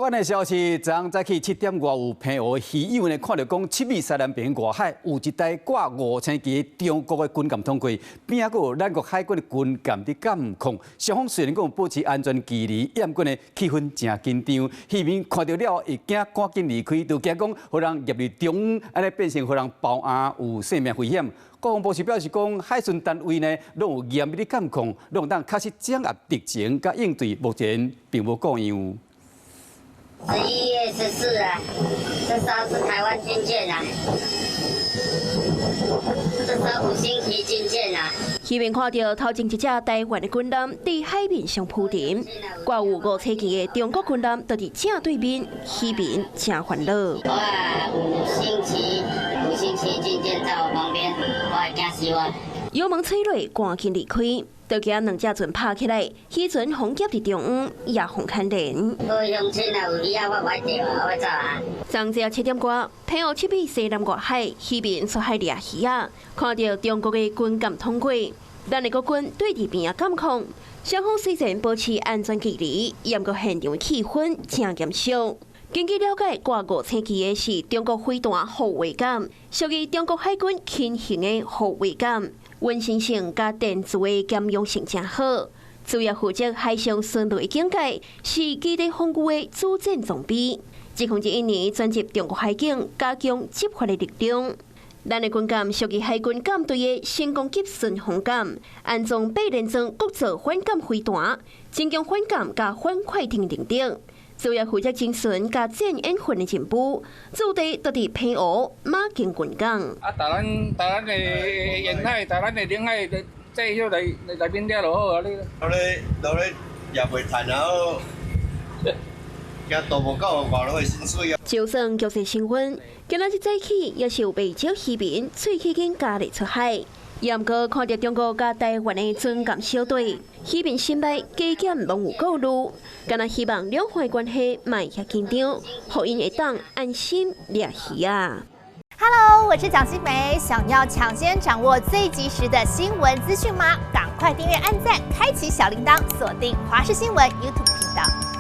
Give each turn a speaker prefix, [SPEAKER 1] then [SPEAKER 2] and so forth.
[SPEAKER 1] 灣的消息，昨昏早起7點外有澎湖漁友呢，看著講七米西南邊外海有一台掛五星旗的中國的軍艦通過，邊仔閣有咱國海軍的軍艦佇監控。雙方雖然講保持安全距離，毋過呢氣氛誠緊張。漁民看著了會驚趕緊離開，就驚講予人入去中，按呢變成予人包罌，有性命危險。國防部是表示講，海巡單位呢攏有嚴密的監控，攏會當確實掌握敵情佮應對，目前並無故恙。
[SPEAKER 2] 11月14啊，這艘是台灣軍艦啊，這艘五星旗軍艦啊。
[SPEAKER 3] 漁民看著頭前一隻台灣的軍艦佇海面上浮沉，掛有五星旗的中國軍艦就佇正對面，漁民誠煩惱。
[SPEAKER 2] 哇，五星旗，五星旗軍艦在我旁邊，我會驚死我。
[SPEAKER 3] 油門吹落，趕緊離開。就驚兩隻船拍起來，漁船予夾佇中央也予牽連。
[SPEAKER 2] 有鄉親啊，有魚仔，我袂釣啊，我走啊。
[SPEAKER 3] 昨昏7點外，澎湖七米西南外海，漁民出海掠魚仔，看著中國的軍艦通過，咱的國軍對佇邊仔監控，雙方雖然保持安全距離，毋過現場的氣氛誠嚴肅。根據了解，掛五星旗的是中國飛彈護衛艦，屬於中國海軍輕型的護衛艦。穩定性佮電子的兼容性誠好，主要負責海上巡邏的警戒，是基地防禦的主戰裝備。2021年轉入中國海警，加強執法的力量。咱的軍艦屬於海軍艦隊的成功級巡防艦，安裝八連裝國造反艦飛彈，增強反艦佮反快艇能力。主要負責偵巡佮戰演訓的任務，駐地就佇澎湖馬公軍港。
[SPEAKER 4] 啊，台咱台咱的沿海，台咱的領海，這迄內內面掠就好啊！你。
[SPEAKER 5] 留咧留咧也袂趁啊！驚都無夠外勞的薪水啊！
[SPEAKER 3] 就算局勢升溫，今仔日早起也是有袂少漁民喙齒緊加入出海。毋過看著中國佮台灣的軍艦小隊，漁民心內加減攏有顧慮，敢若希望兩岸關係莫遐緊張，予𪜶會當安心掠魚仔。
[SPEAKER 6] Hello，我是蔣新梅，想要搶先掌握最及時的新聞資訊嗎？趕快訂閱、按讚、開啟小鈴鐺，鎖定華視新聞 YouTube 頻道。